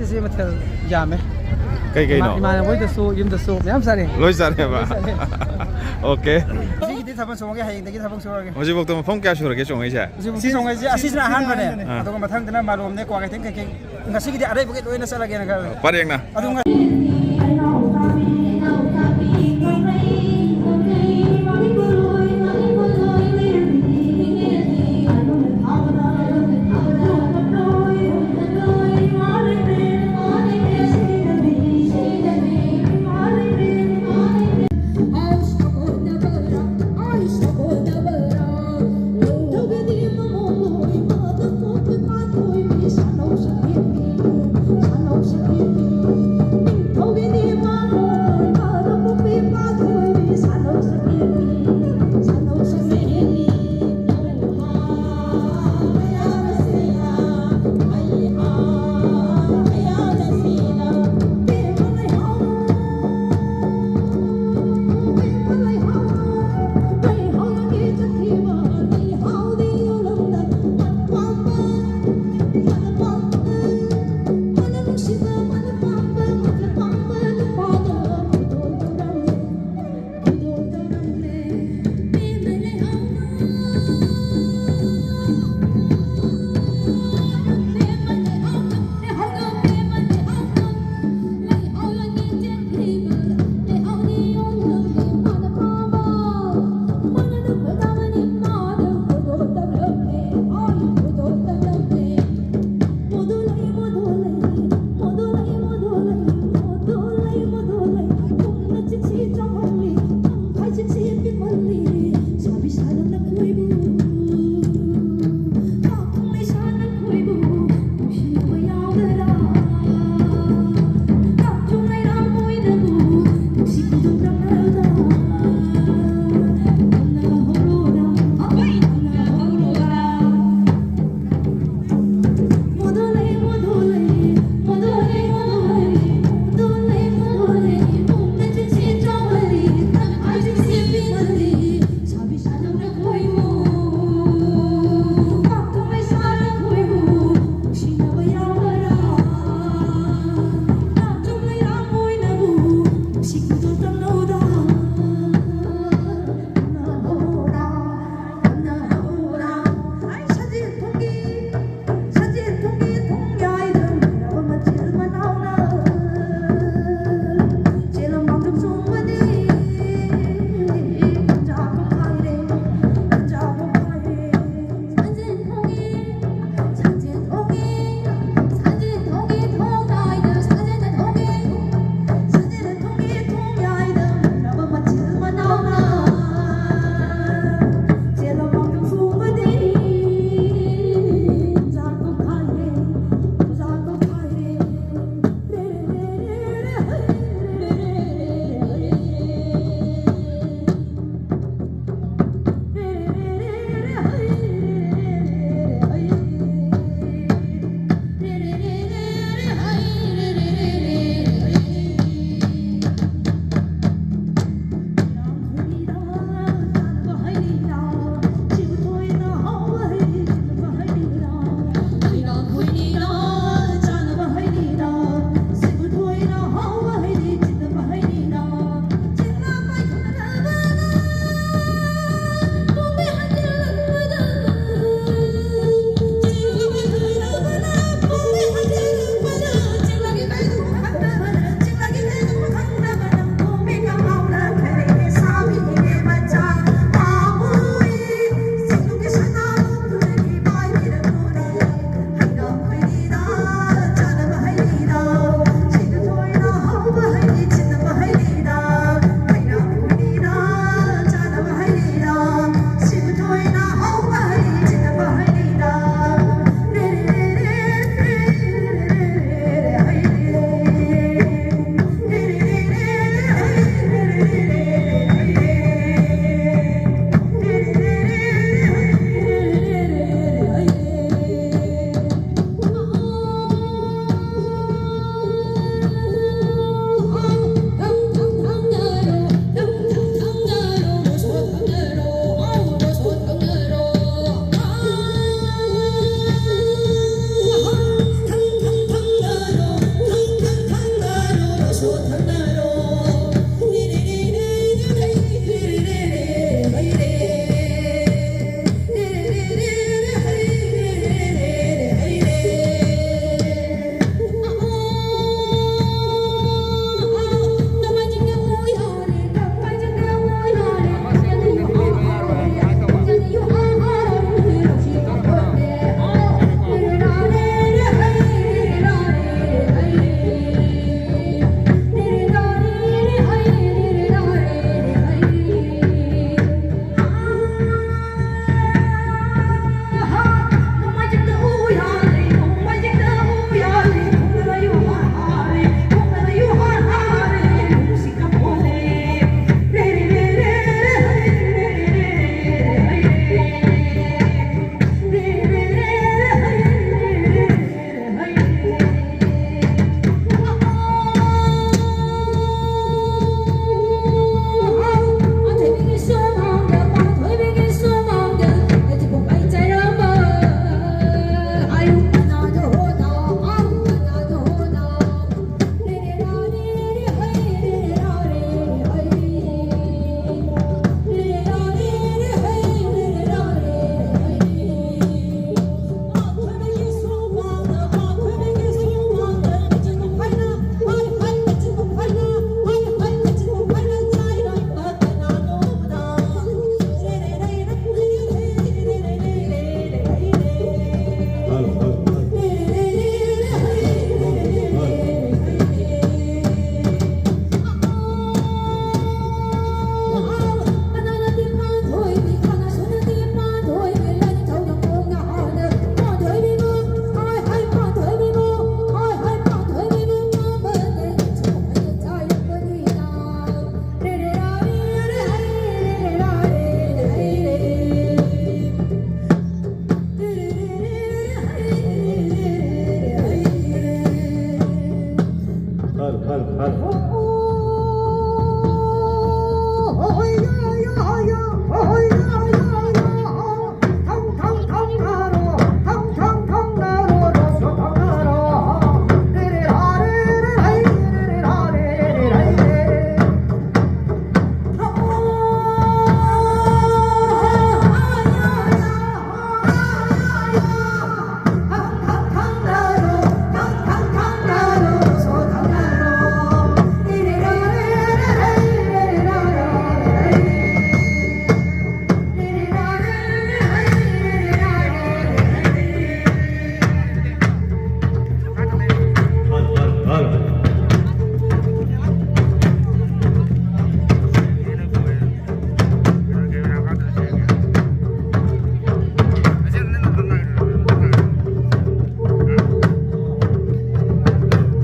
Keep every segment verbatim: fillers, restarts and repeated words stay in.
ꯁꯤ ꯃꯊꯦꯜ ꯌꯥꯝꯃꯦ꯫ ꯀꯩ ꯀꯩꯅꯣ? ꯏꯃꯥꯟꯅꯕ ꯍꯣꯏꯗꯁꯨ ꯌꯨꯝꯗꯁꯨ ꯃꯌꯥꯝ ꯆꯥꯔꯦ꯫ ꯂꯣꯏ ꯆꯥꯔꯦꯕ꯫ ꯑꯣꯀꯦ꯫ ꯉꯁꯤꯒꯤꯗꯤ ꯊꯕꯛ ꯆꯣꯡꯉꯒꯦ, ꯍꯌꯦꯡꯗꯒꯤ ꯊꯕꯛ ꯆꯣꯡꯉꯒꯦ꯫ ꯍꯧꯖꯤꯛꯐꯥꯎꯗ ꯃꯐꯝ ꯀꯌꯥ ꯁꯨꯔꯒꯦ ꯆꯣꯡꯉꯛꯏꯁꯦ? ꯍꯧꯖꯤꯛ ꯆꯣꯡꯉꯛꯏꯁꯦ ꯑꯁꯤꯁꯤꯅ ꯑꯍꯥꯟꯕꯅꯦ꯫ ꯑꯗꯨꯒ ꯃꯊꯪꯗꯅ ꯃꯥꯂꯣꯝꯅꯦ, ꯀ꯭ꯋꯥꯀꯩꯊꯦꯜ ꯀꯩꯀꯩ꯫ ꯉꯁꯤꯒꯤꯗꯤ ꯑꯔꯩꯕꯒꯩ ꯂꯣꯏꯅ ꯆꯠꯂꯒꯦꯅ ꯈꯜꯂꯦ꯫ ꯄꯔꯦꯡꯅ꯫ ꯑꯗꯨ ꯉ-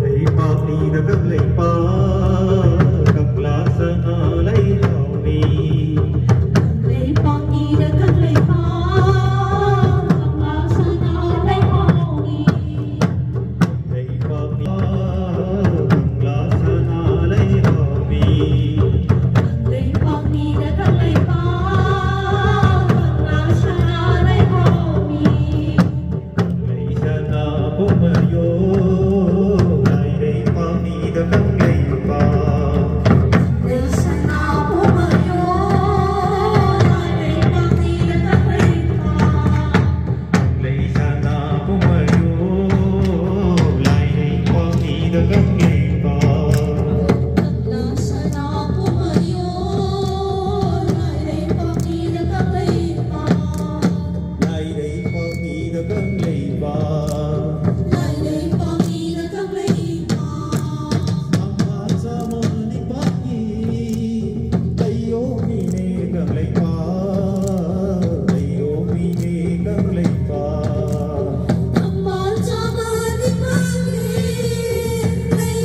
ꯂꯩꯄꯥꯛꯅꯤꯗ ꯀꯪꯂꯩꯄꯥꯛ, ꯀꯪꯂꯥ ꯁꯅꯥ ꯂꯩꯍꯥꯎꯅꯤ꯫ ꯂꯩꯄꯥꯛꯅꯤꯗ ꯀꯪꯂꯩꯄꯥꯛ, ꯀꯪꯂꯥ ꯁꯅꯥ ꯂꯩꯍꯥꯎꯅꯤ꯫ ꯂꯩꯄꯥꯛꯅꯤꯗ ꯀꯪꯂꯥ ꯁꯅꯥ ꯂꯩꯍꯥꯎꯅꯤ꯫ ꯂꯩꯄꯥꯛꯅꯤꯗ ꯀꯪꯂꯩꯄꯥꯛ, ꯀꯪꯂꯥ ꯁꯅꯥ ꯂꯩꯍꯥꯎꯅꯤ꯫ ꯀꯪꯂꯩ ꯁꯅꯥꯕꯨꯝ ꯃꯌꯣꯜ, ꯂꯥꯏꯔꯩꯄꯥꯛꯅꯤꯗ ꯀꯪꯂꯩꯄꯥꯛ꯫ ꯀꯪꯂꯩ ꯁꯅꯥꯕꯨꯝ ꯃꯌꯣꯜ, ꯂꯥꯏꯔꯩꯄꯥꯛꯅꯤꯗ ꯀꯪꯂꯩꯄꯥꯛ꯫ ꯀꯪꯂꯩ ꯁꯅꯥꯕꯨꯝ ꯃꯌꯣꯜ, ꯂꯥꯏꯔꯩꯄꯥꯛꯅꯤꯗ ꯀꯪꯂꯩꯄꯥꯛ꯫ ꯀꯪꯂꯥ ꯁꯅꯥꯕꯨꯝ ꯃꯌꯣꯜ, ꯂꯥꯏꯔꯩꯄꯥꯛꯅꯤꯗ ꯀꯪꯂꯩꯄꯥꯛ꯫ ꯂꯥꯏꯔꯩꯄꯥꯛꯅꯤꯗ ꯀꯪꯂꯩꯄꯥꯛ꯫ ꯂꯥꯏꯔꯩꯄꯥꯛꯅꯤꯗ ꯀꯪꯂꯩꯄꯥꯛ꯫ ꯊꯝꯕꯥꯜ ꯆꯥꯃ ꯅꯤꯄꯥꯜꯒꯤ ꯂꯩꯌꯣꯝꯅꯤꯅꯦ ꯀꯪꯂꯩꯄꯥꯛ, ꯂꯩꯌꯣꯝꯅꯤꯅꯦ ꯀꯪꯂꯩꯄꯥꯛ꯫ ꯊꯝꯕꯥꯜ ꯆꯥꯃ ꯅꯤꯄꯥꯜꯒꯤ ꯂꯩ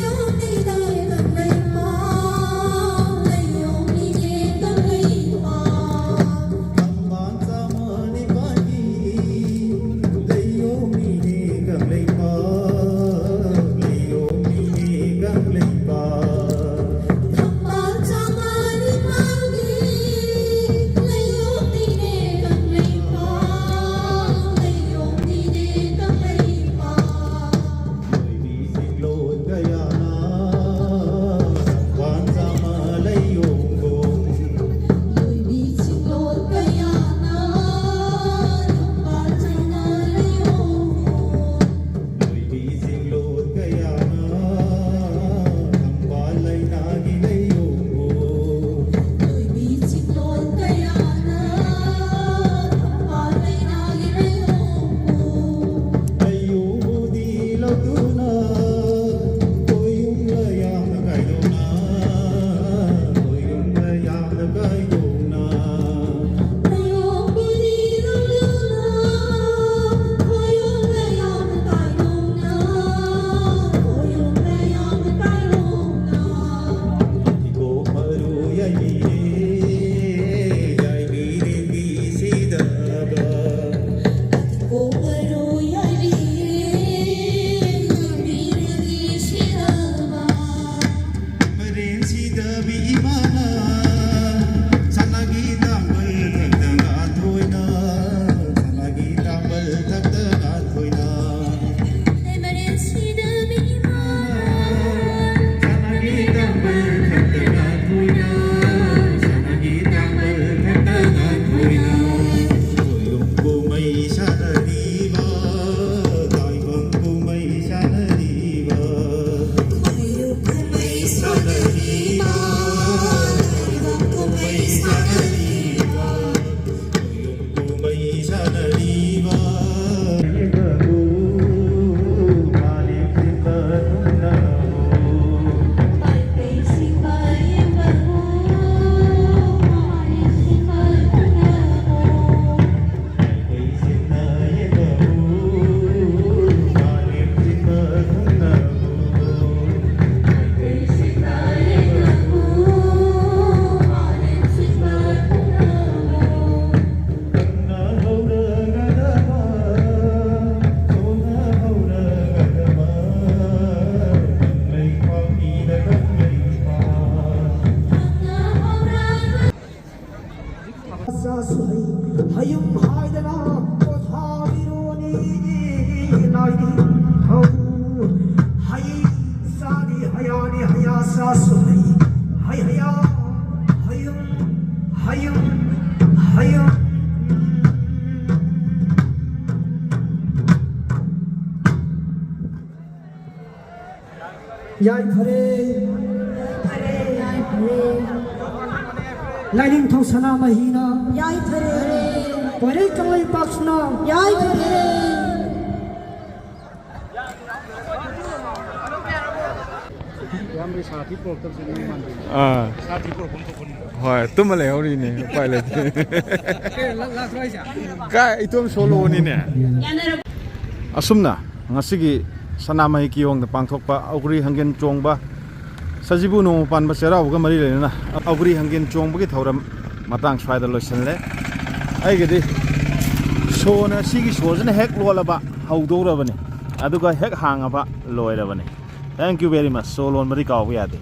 ꯁꯥꯁꯨ ꯂꯩ꯫ ꯍꯩ ꯍꯩꯌꯥ, ꯍꯩꯌꯨꯝ, ꯍꯩꯌꯨꯝ, ꯍꯩꯌꯨꯝ꯫ ꯌꯥꯏꯐꯔꯦ꯫ ꯌꯥꯏꯐꯔꯦ꯫ ꯂꯥꯏꯅꯤꯡꯊꯧ ꯁꯅꯥꯃꯍꯤꯅ꯫ ꯌꯥꯏꯐꯔꯦ꯫ ꯄꯣꯏꯔꯩ ꯀꯪꯂꯩꯄꯥꯛꯁꯤꯅ꯫ ꯌꯥꯏꯐꯔꯦ꯫ ꯏꯌꯥꯝꯕꯒꯤ ꯁꯥꯊꯤ ꯄꯨꯔꯛꯇꯕꯁꯦ ꯅꯣꯏ ꯃꯥꯟꯗꯦ꯫ ꯑꯥ꯫ ꯁꯥꯊꯤ ꯄꯨꯔꯛꯐꯝ ꯊꯣꯛꯄꯅꯤ꯫ ꯍꯣꯏ, ꯇꯨꯝꯃ ꯂꯩꯍꯧꯔꯤꯅꯦ, ꯎꯄꯥꯏ ꯂꯩꯇꯦ꯫ ꯀꯩ, ꯂꯥ-, ꯂꯥꯛꯇ꯭ꯔꯣ ꯍꯥꯏꯁꯦ? ꯀꯥꯏ, ꯏꯇꯣꯝ ꯁꯣꯂꯣꯅꯤꯅꯦ꯫ ꯑꯁꯨꯝꯅ ꯉꯁꯤꯒꯤ ꯁꯅꯥꯃꯍꯤ ꯀꯤꯌꯣꯡꯗ ꯄꯥꯡꯊꯣꯛꯄ ꯑꯧꯒ꯭ꯔꯤ ꯍꯪꯒꯦꯟ ꯆꯣꯡꯕ ꯁꯖꯤꯕꯨ ꯅꯣꯡꯃ ꯄꯥꯟꯕ ꯆꯩꯔꯥꯎꯕꯒ ꯃꯔꯤ ꯂꯩꯅꯅ ꯑꯧꯒ꯭ꯔꯤ ꯍꯪꯒꯦꯟ ꯆꯣꯡꯕꯒꯤ ꯊꯧꯔꯝ ꯃꯇꯥꯡ ꯁ꯭ꯋꯥꯏꯗ ꯂꯣꯏꯁꯤꯜꯂꯦ꯫ ꯑꯩꯒꯤꯗꯤ ꯁꯣꯅ, ꯁꯤꯒꯤ ꯁꯣꯁꯤꯅ ꯍꯦꯛ ꯂꯣꯜꯂꯕ ꯍꯧꯗꯧꯔꯕꯅꯤ, ꯑꯗꯨꯒ ꯍꯦꯛ ꯍꯥꯡꯉꯕ ꯂꯣꯏꯔꯕꯅꯤ꯫ Thank you very much꯫ ꯁꯣ ꯂꯣꯟꯕꯗꯤ ꯀꯥꯎꯕ ꯌꯥꯗꯦ꯫